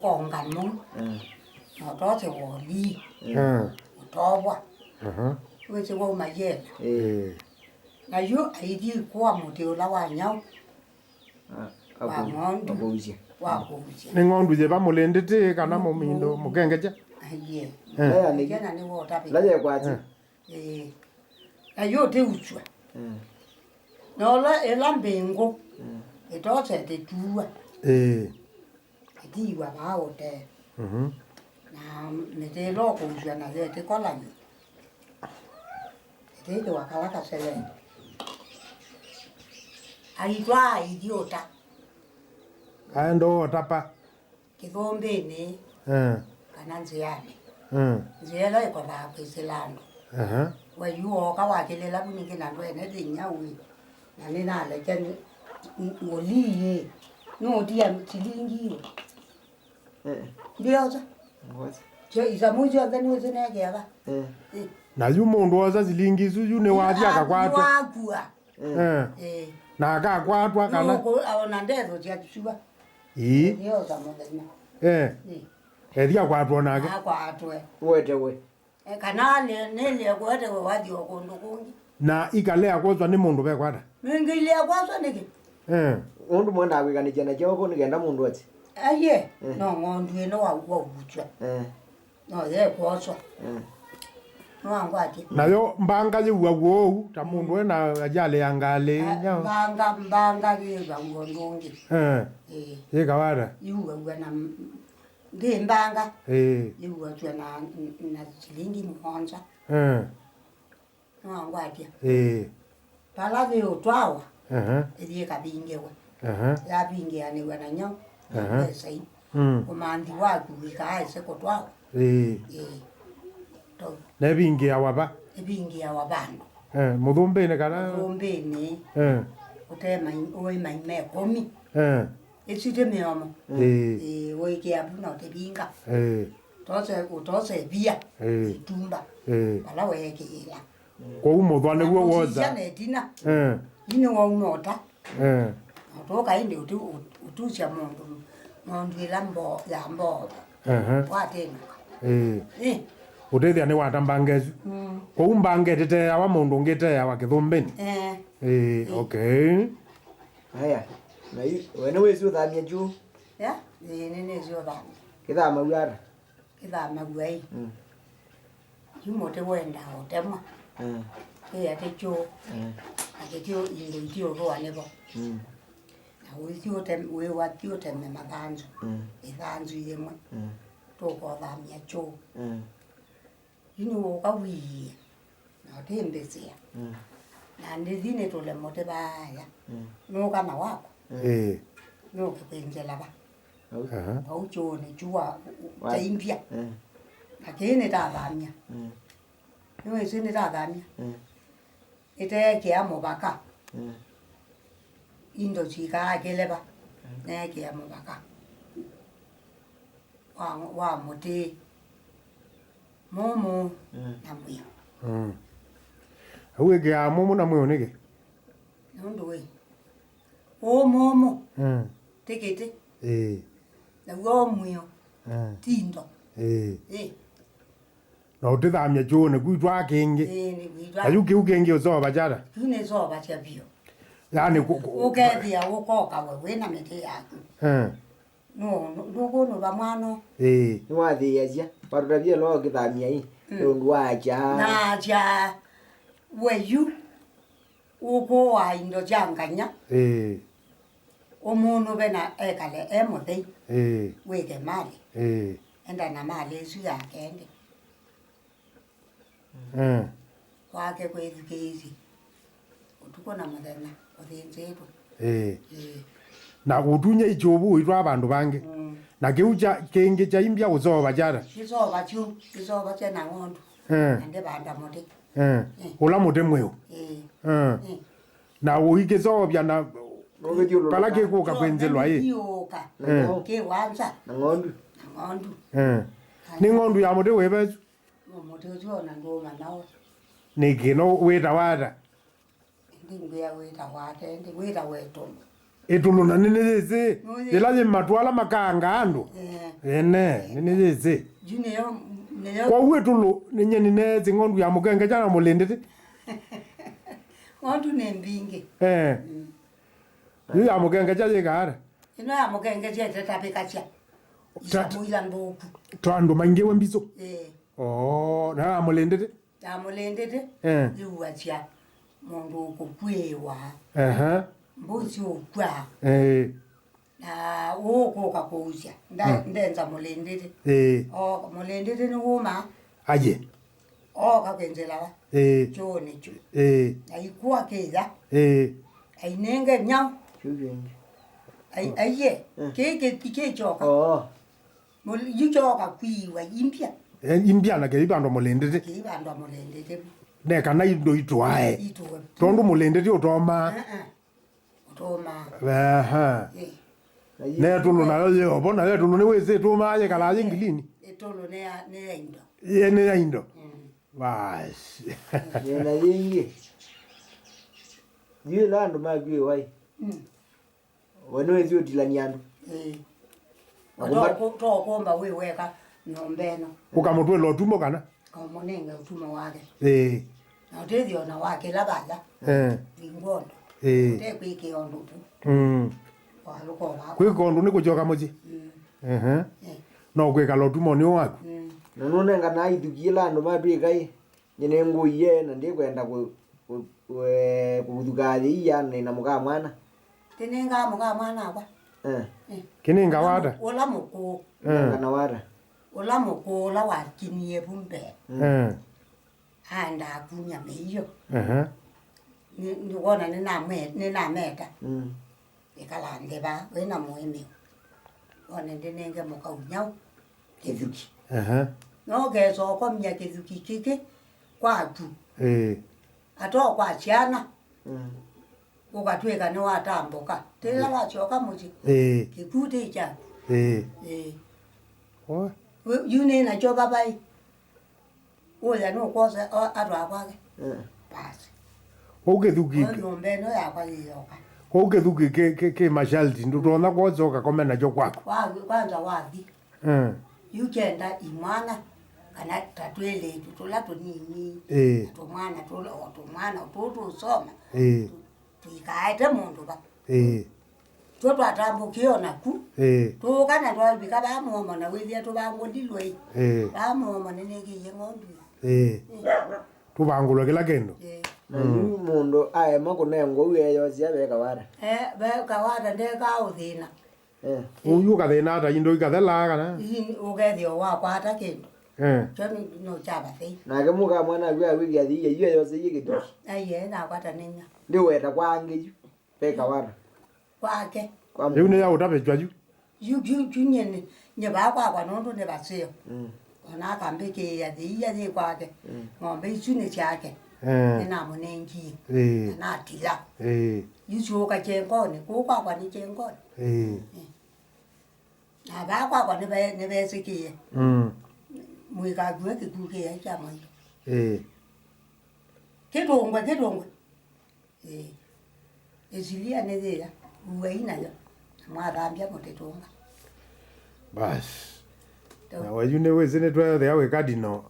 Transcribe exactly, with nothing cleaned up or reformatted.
Kongano, mm, na ũtose wolii, mm, ũtovwa. Aha. Wĩsĩ wauma yela. Ĩĩ. Ĩĩ. Na yu aithi kwa mũtĩ ũla wa nyau, ah, wa aku-, ng'ondu, akũusya, wa kũusya. Nĩ ng'ondu yĩva mũlĩndĩtĩ kana mũmindo, mũkengekya? Aiye. Eh. Aya nĩ kena nĩ wotavĩ. Ndaye kwati. Eh. Ĩĩ. Na yu ũtĩusw'a. Mm. Na ũla ĩla mbĩngũ, mm, ĩtose ĩtĩtuwa. Ĩĩ. Ĩtiwa vaa ũtee. Mhm. Na mĩtĩ ĩla ũkũusw'a nayo ĩtĩkolany'a. Ĩtĩthĩwa kala kaselenĩ. Aitwa aithi ũta. Aenda ũtapa. Kĩthũmbĩnĩ, eh, kana nzĩanĩ. Eh. Nzĩa ĩla ĩkomaa kwĩsĩla andũ. Aha. We yu wooka wakĩlĩla vu ningĩ na ndwene thĩnya ũĩ. Na nĩnalekya nĩ, n-, ngũlii, nũũtia silingi ĩĩ. Eh. Ndiosa. Ngoja. Syo isamu syonthe nĩũsinekea va? Eh. Eh. Na yu mũndũ wosa silingi isu, yu nĩwathi akakwatwa. Nĩwakua. Eh. Eh. Eh. Na akakwatwa kana? Nũkũ-, ona ndethũsya kĩsua. Ĩĩ. Nĩosa mũthenya. Eh. Ĩĩ. Ethi akwatwa nake. Akwatwe. Wetewe. Eh, kana nĩ, nĩlea kũwetewe wathi o kũndũ kũngĩ. Na ikalea kwoswa nĩ mũndũ vekwata? Nĩngĩilea kwoswa nĩkĩ? Eh. Ũndũ mwendaa kwĩkanĩkya na kyoko nĩ kenda mũndũ ati. Aiye, eh, no ng'ondu ĩno wa, wautw'a. Eh. No yekwoswa. Eh. Nĩwangwatya. Nayo mbanga yĩuaw'a ũu, ta mũndũ ena ajali ya ngalĩ, ah, nyau. Mbanga, mbanga yĩw'aw'a ũndũ ũngĩ. Eh. Ĩĩ. Yĩ kawaida. Yĩuaw'a na m-, ndĩ mbanga. Ĩĩ. Yĩuatw'a na, na silingi mũonza. Eh. Nĩwangwatya. Ĩĩ. Vala yĩũtwawa, aha, ĩthiĩ ĩkavingĩwe. Aha. Yavingĩanĩw'a na nyau, aha, mbesa ii. Mm. Ũmanthi waku wĩkaaĩse kũtwawa. Ĩĩ. Ĩĩ. To- Na ĩvingĩawa va? Ĩvingĩawa vandũ. Eh, mũthũmbĩnĩ kana? Mũthũmbĩnĩ. Eh. Ũte mai-, ũĩ mai me kũmi. Eh. Ĩsu ti mĩomo. Ĩĩ. Ĩĩ, ũĩkĩa vu na ũtĩvinga. Ĩĩ. Tose, ũtose via. Ĩĩ. Ĩtumba. Ĩĩ. Vala weekĩĩla. Kwoou mũthwa nĩw'o wosa. Ũsisya na ĩtina. Eh. Yu nĩwauma ũta. Eh. Na ũtũka ĩndĩ ũtu-, ũtu-, ũtusya mũndũ ng'ondu ĩla mbo-, ya mboo. Ehe. Watenũka. Ĩĩ. Ĩ. Ũtethya nĩ wata mbanga ĩsu. Mm. Kwoou mbanga ĩtĩteawa mũndũ ũngĩ ĩteawa kĩthũmbĩnĩ? Eh. Ĩĩ, ĩ, okay. Aya, na yu, we nĩwĩsĩ ũthamya kyũũ? Ya? Ĩĩ, nĩnĩsĩ ũthamya. Kĩthamaw'a ata? Kĩthamaw'a ĩ. Mm. Yu mũtĩ wendaa ũtemwa. Mm. Ĩ atĩ kyũũ. Mm. Na kĩtĩ indo itiũthũa nĩvo. Mm. Na ũithi ũtem-, wĩwathi ũteme mathanzu. Mm. Ĩthanzu yĩmwe. Mm. Tũkothamya kyũũ. Mm. Yu nĩwũka wiie. Na ũtĩmbĩsĩa. Mm. Na ndĩthi nĩtũle mũtĩ vaaya. Mm. Nũka na waku. Mm. Ĩĩ. Nũke kwĩnzĩla va? Au. Aha. Vau kyũũnĩ kyu wa, wa, kyaimbya. Mm. Na kĩĩ nĩtathamya. Mm. Nĩwĩsĩ nĩtathamya. Mm. Ĩteekĩa mũvaka. Mm. Indo syĩkaa kĩleva. Mm. Neekĩa mũvaka. Wa, wa mũtĩ. Mũmũ, mm, na mwĩũ. Mm. Au wĩkĩaa mũmũ na mwĩũ nĩkĩ? Nũndũ wĩ, ũũ mũmũ, mm, ti kĩtĩ. Ĩĩ. Naw'o mwĩũ, mm, ti indo. Ĩĩ. Ĩĩ. Na ũtĩthamya kyũũnĩ kwitwaa kĩngĩ. Ĩĩ, nĩ kwitwaa. Na yu kĩu kĩngĩ ũsova kyata? Kĩu nĩsovasya vyũ. Yaani kũ-, kũ-, ũkethĩa ũkoka we wĩ na mĩtĩ yaku. Eh. Nũ-, nũ-, ndũkũnũva mwana. Ĩĩ. Nĩwathĩĩasya, watũtavie ũla ũkĩthamya ĩ, mm, nũndũ wa kyaa. Na kyaa, we yu, ũkũaa indo sya nganya. Ĩĩ. Ũmũnũve na ekale e mũthei. Ĩĩ. Wĩke malĩ. Ĩĩ. Enda na malĩ ĩsu yake ĩndĩ. Eh. Kwake kwĩthukĩĩsye ũtukũ na mũthenya ũthĩnzĩtwe. Ĩĩ. Ĩĩ. Na ũtunya ikyovu ũitwaa vandũ vangĩ. Mm. Na kĩu kya, kĩngĩ kyaimbya ũsova kyata? Kĩsova kyu, kĩsova kya na ng'ondu. Eh. Na ndĩvanda mũtĩ. Eh. Eh. Ũla mũtĩ mwĩũ. Ĩĩ. Eh. Eh. Na ũikĩsovya na vala kĩkũka kwĩnzĩlwa ĩ. Kĩũka. Eh. Kĩ wanza. Na ng'ondu. Na ng'ondu. Eh. Nĩ ng'ondu ya mũtĩ wĩva ĩsu? Mũtĩ ũsu ona ndũũmanya we. Nĩkĩ no wĩtawa ata? Ĩndĩ ngwĩa wĩtawa ata, ĩndĩ wĩtawa ĩtũmũ. Ĩtũlũ na nĩnĩyĩsĩ. Nũyĩ. Yĩla yĩ matũ ala makaangaa andũ. Eh. Ene, nĩnĩyĩsĩ. Yu nĩyo, nĩyo. Kwoou ĩtũlũ nĩ nyeni neesĩ ng'ondu ya mũkengekya na mũlĩndĩtĩ. Ng'ondu nĩ mbingĩ. Eh. Mm. Yu ya mũkengekya yĩkaara. Ĩno ya mũkengekya ĩtetavĩkasya. Ta- Isamũila nthũku. Ta andũ maingĩ we mbisũ. Eh. Oo, na ya mũlĩndĩtĩ? Ya mũlĩndĩtĩ, eh, yĩuasya mũndũ ũkũkw'ĩĩwa. Ehe. Mbũsi ũkw'a. Eh. Na ũkũka kũusya. Nda-, mm, ndenza mũlĩndĩtĩ. Eh. O, mũlĩndĩtĩ nĩwũmaa. Aye. Ooka kwĩnzĩlawa. Eh. Kyũũnĩ kyu. Eh. Na ikw'a kĩya. Eh. Ainenge nyau. Kĩu kĩngĩ. Ai-, aiye. Eh. Kĩĩ kĩ-, kĩkyoka. Oo. Mũl-, yu kyooka kwiwa imbya. Eh, imbya na kĩivandwa mũlĩndĩtĩ. Kĩivandwa mũlĩndĩtĩ. Ne kana indo itwae. Itũe. Tondũ mũlĩndĩtĩ ũtomaa. Eh, eh. Ũtomaa. Aha. Eh. Na ĩtũlũ nayo yĩ ovo, nayo ĩtũlũ nĩwĩsĩ ĩtũmaa yĩkalaa yĩ ngilini. Ĩtũlũ nĩ ya, nĩ ya indo. Ye nĩ ya indo. Mm. Basi. Yĩna yĩngĩ. Yu ĩla andũ makw'ĩĩwa ĩ. Mm. We nĩwĩsĩ ũtilany'a andũ. Ĩĩ. Na kũma- To kũ-, to kũmba wĩ weka nyũmba ĩno. Ũkamũtwĩla ũtumo kana? Kamũnenge ũtumo wake. Ĩĩ. Na ũtethyo na wa kĩla vaya. Eh. Vingwa ũndũ. Ĩĩ. Ũtekwĩkĩa ũndũ tu. Mm. Walũka wa. Kwĩka ũndũ nĩ kũkyoka mũsyĩ. Mm. Ehe. Eh. No kwĩkala ũtumonĩ waku. Mm. Na nũnenganaa ithukĩ ĩla andũ matwĩka ĩ. Nyie nĩngũie na ndikwenda kũ-, kũ-, kũ-, eh, kũvuthuka athĩia nĩ na mũka mwana. Kĩnĩngaa mũka mwana akwa. Eh. Eh. Kĩnĩngawa ata? Ũla mũkũũ. Eh. Nengana wata. Ũla mũkũũ ũla wakinie vu mbee. Mm. Eh. Aendaa kunya mĩio. Ehe. Nĩ, nĩwona nĩnamwe-, nĩnameta. Mm. Ĩkala nthĩ vaa, wĩ na mũĩmĩo. One ndĩnenge mũkau nyau kĩthuki. Aha. No ũkesa ũkomya kĩthuki kĩkĩ kwaku. Ĩĩ. Ata o kwa syana. Mm. Ũkatwĩka nĩwatambũka. Tĩla wasyoka mũsyĩ. Ĩĩ. Kĩkutĩ kyaku. Ĩĩ. Ĩĩ. Oi. Yu nĩ nakyo vavai. Ũya nũkwosa o-, atwaa kwake. Eh. Basi. Kũu kĩthuki. Kwa nyũmba ĩno yakwa yĩyoka. Kũu kĩthuki kĩ, kĩ, kĩ masharti, ndũtonya kwosa ũkakome nakyo kwaku. Wa-, kwanza wathi. Eh. Yu kenda imwana, kana ta twĩlĩtu tũla tũnini. Eh. Na tũmwana tũla, o tũmwana tũũ tũsoma. Eh. Tũ-, tũikaete mũndũ va. Ĩĩ. Two twatambũkie o naku. Ĩĩ. Tũũka na twavika vaa mũomo na wĩthĩa tũvangũlilwe ĩ. Ĩĩ. Vaa mũomo nĩnĩkĩie ng'ondu. Ĩĩ. Ĩĩ. Tũvangũlwe kĩla kĩndũ. Ĩĩ. Na yu mũndũ aema kũnengwa ũu eyosya ve kawata. Eh, ve kawata ndekaa ũthĩna. Eh. Ũyu ũkathĩna ata indo ikathelaa kana? Ii ũkethĩa wakwata kĩndũ. Eh. Kyo nĩ, no kya vathei. Nake mũka mwana akwĩa awĩthĩa thĩia yu eyoseie kĩthuki. Aiye, nakwata nĩnya. Ndĩweta kwa angĩ yu. Ve kawata. Kwake. Kwa rĩu nĩ ya ũtavĩtw'a yu. Yu, yu, yu nye nĩ, nye vaa kwakwa nũndũ nĩ vaseo. Mm. Ona akambĩkĩĩa thĩia yĩ kwake. Mm. Ng'ombe isu nĩ syake. Eh. Nĩnamũnengie. Eh. Na natila. Eh. Yu syũka kyengonĩ. Kũu kwakwa nĩ kyengonĩ. Eh. Eh. Na vaa kwakwa nĩve-, nĩvesĩkĩe. Mm. Mũikakue kĩkukĩĩa kya maitũ. Ĩĩ. Kĩtũngwe, kĩtũngwe. Ĩĩ. Ĩsilia nĩ yĩya, uai nayo. Na mwathambya mũtĩtũnga. Basi. Tau. Na wayu nĩ wĩsĩ nĩ tweethĩa wĩ cardinal.